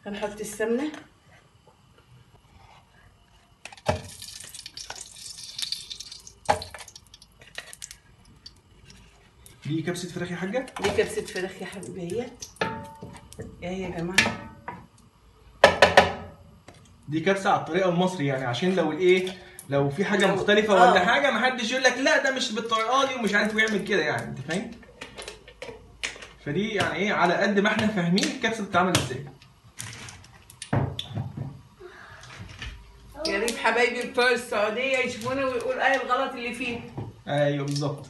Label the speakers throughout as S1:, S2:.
S1: هنحط السمنة.
S2: دي كبسة فراخ يا حاجة؟
S1: دي كبسة فراخ يا حبيبي اهيت. ايه يا جماعة؟
S2: دي كبسة على الطريقة المصري، يعني عشان لو الايه، لو في حاجة مختلفة ولا حاجة محدش يقول لك لا ده مش بالطريقة دي ومش عارف ويعمل كده، يعني انت فاهم؟ فدي يعني ايه، على قد ما احنا فاهمين الكبسه بتتعمل ازاي.
S1: يا ريت حبايبي بتوع السعودية يشوفونا ويقولوا ايه الغلط اللي فيه.
S2: ايوه بالظبط،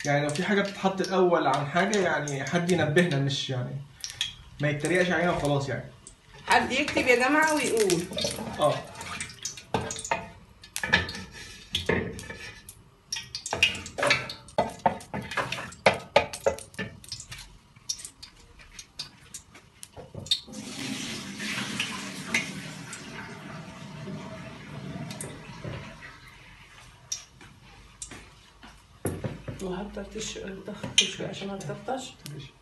S2: يعني لو في حاجة بتتحط الاول عن حاجة يعني حد ينبهنا، مش يعني ما يتريقش علينا وخلاص يعني.
S1: حد يكتب يا جماعة ويقول. وهحط الضغط شوية عشان ما تطرطش.
S2: ماشي.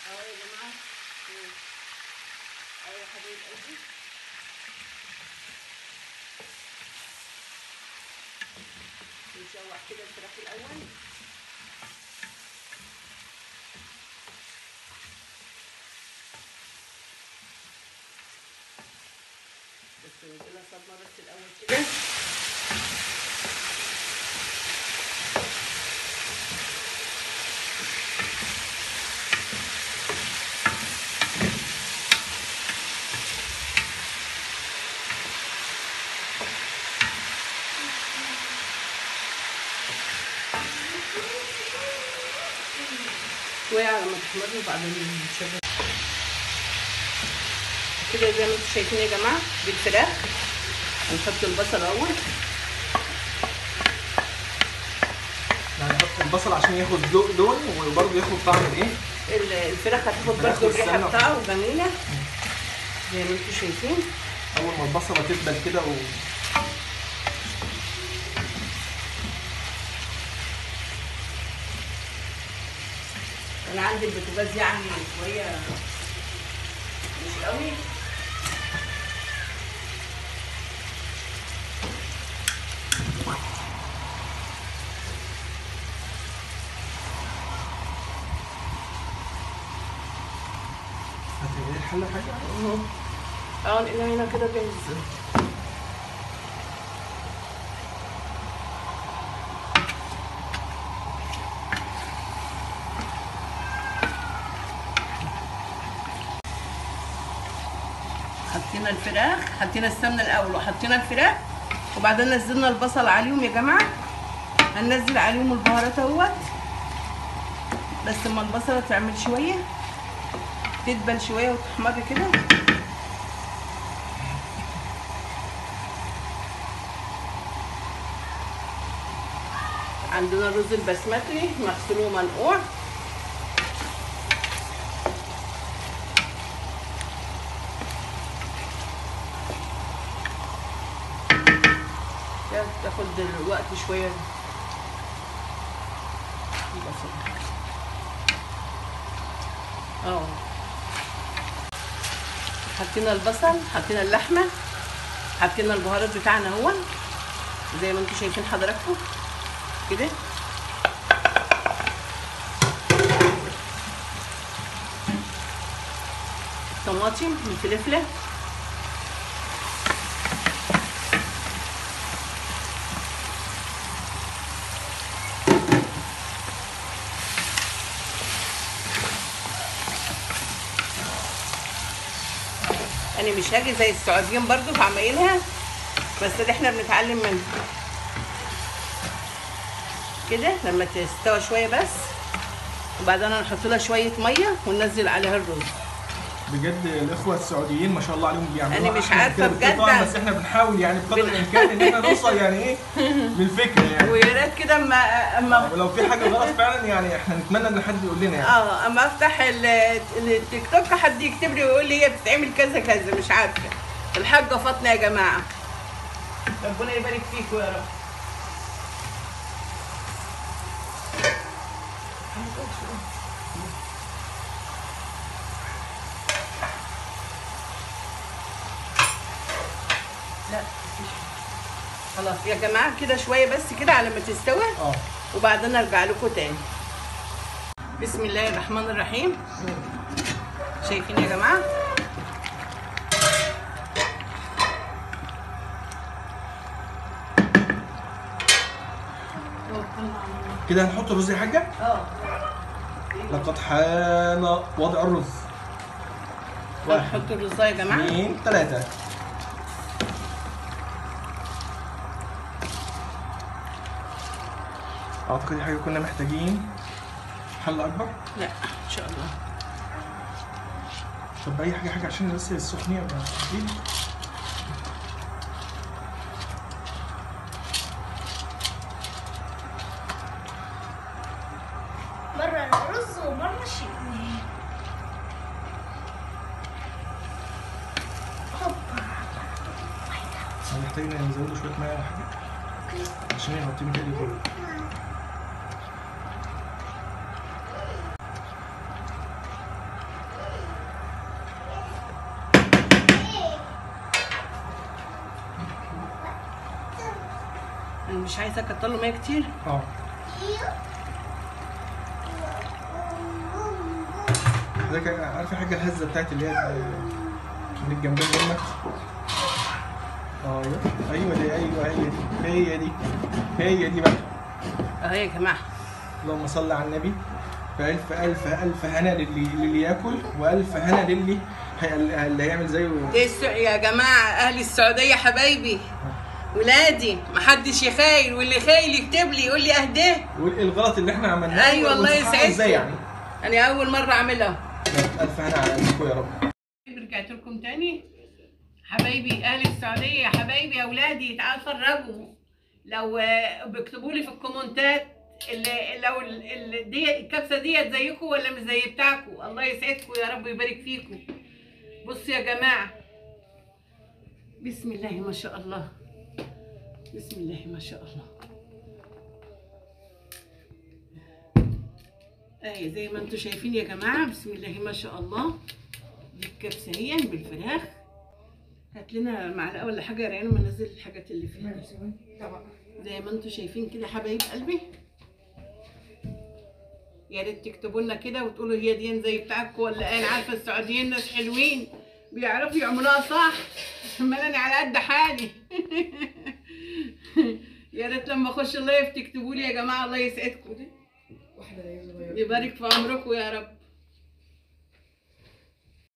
S1: اهو يا جماعة، اهو يا حبايب قلبي. نشوح كده الفراخ الاول. بس نديلها صدمة بس الاول كده. شوية على ما تحمر وبعدين نشغل كده. زي ما انتم شايفين يا جماعة دي الفراخ. هنحط البصل اول،
S2: يعني نحط البصل عشان ياخد لون وبرده ياخد طعم الايه،
S1: الفراخ هتاخد برده الريحة بتاعه جميلة زي ما انتم شايفين.
S2: اول ما البصله تدبل كده
S1: انا عندي البوتاجاز يعني شوية مش قوي.
S2: هتعملي الحلة حاجة؟
S1: اهو نقلها هنا كده جاهز. حطينا الفراخ، حطينا السمنة الاول وحطينا الفراخ، وبعدين نزلنا البصل عليهم يا جماعة. هننزل عليهم البهارات اهوت، بس اما البصله تعمل شوية، تدبل شوية وتحمر كده. عندنا الرز البسمتي مغسول ومنقوع. تاخد الوقت شوية البصل. حطينا البصل، حطينا اللحمة، حطينا البهارات بتاعنا اهو زي ما انتم شايفين حضراتكم كده. الطماطم والفلفله، انا مش هاجي زي السعوديين برضو في عمايلها، بس اللي احنا بنتعلم منها كده. لما تستوى شوية بس، وبعدين هنحط لها شوية مية وننزل عليها الرز.
S2: بجد الاخوة السعوديين ما شاء الله عليهم بيعملوها.
S1: انا مش عارفه بجد،
S2: بس احنا بنحاول يعني بقدر الامكان ان احنا نوصل يعني ايه للفكرة يعني.
S1: ويا ريت كده اما
S2: ولو في حاجة غلط فعلا يعني احنا نتمنى ان حد يقول لنا يعني.
S1: اما افتح التيك توك حد يكتب لي ويقول لي هي بتتعمل كذا كذا، مش عارفه. الحاجة فاطمة يا جماعة، ربنا يبارك فيكم يا رب. لا خلاص يا جماعة كده شوية بس كده على ما تستوي، وبعدين ارجع لكم تاني. بسم الله الرحمن الرحيم. شايفين يا جماعة؟
S2: كده هنحط الرز يا حاجة؟ لقد حان وضع الرز.
S1: هنحط الرز يا جماعة.
S2: 2 3. اعتقد حاجة كنا محتاجين حله اكبر.
S1: لا ان شاء الله.
S2: طب اي حاجة عشان بس السخنيه بقى.
S3: مرة الرز ومرة الشيء.
S2: محتاجين نزود شوية مية ولا حاجة عشان يغطي متهيألي كله.
S1: انا مش عايزه اكتر له مية كتير.
S2: حضرتك عارفه حاجة الهزة بتاعت اللي هي من الجنبين دول؟ ايوه دي، ايوه هي دي، هي دي، هي دي بقى
S1: اهي يا جماعة.
S2: اللهم صل على النبي. فالف الف الف هنا للي ياكل، والف هنا للي اللي هيعمل زيه.
S1: يا جماعة اهل السعودية حبايبي ولادي، محدش يخايل، واللي خايل يكتب لي يقول لي اهداه،
S2: وايه الغلط اللي احنا عملناه.
S1: ايوه الله يسعدكم.
S2: يعني
S1: انا اول مرة اعملها.
S2: الف هنا على قلبكم يا رب.
S1: رجعت لكم تاني حبايبي اهل السعودية، حبايبي اولادي، تعالوا اتفرجوا. لو بيكتبوا لي في الكومنتات اللي لو دي الكبسه ديت زيكم ولا مش زي بتاعكم. الله يسعدكم يا رب ويبارك فيكم. بصوا يا جماعة، بسم الله ما شاء الله، بسم الله ما شاء الله. اهي زي ما انتم شايفين يا جماعة، بسم الله ما شاء الله. دي الكبسه هي بالفراخ. هات لنا معلقه ولا حاجة يا ريان ما نزل الحاجات اللي فيها. زي ما انتم شايفين كده حبايب قلبي، يا ريت تكتبوا لنا كده وتقولوا هي دي زي بتاعتكم ولا. انا عارفه السعوديين ناس حلوين بيعرفوا يعملوها صح، امال انا على قد حالي. يا ريت لما اخش ال live تكتبوا لي يا جماعة. الله يسعدكم، يبارك في عمركم يا رب.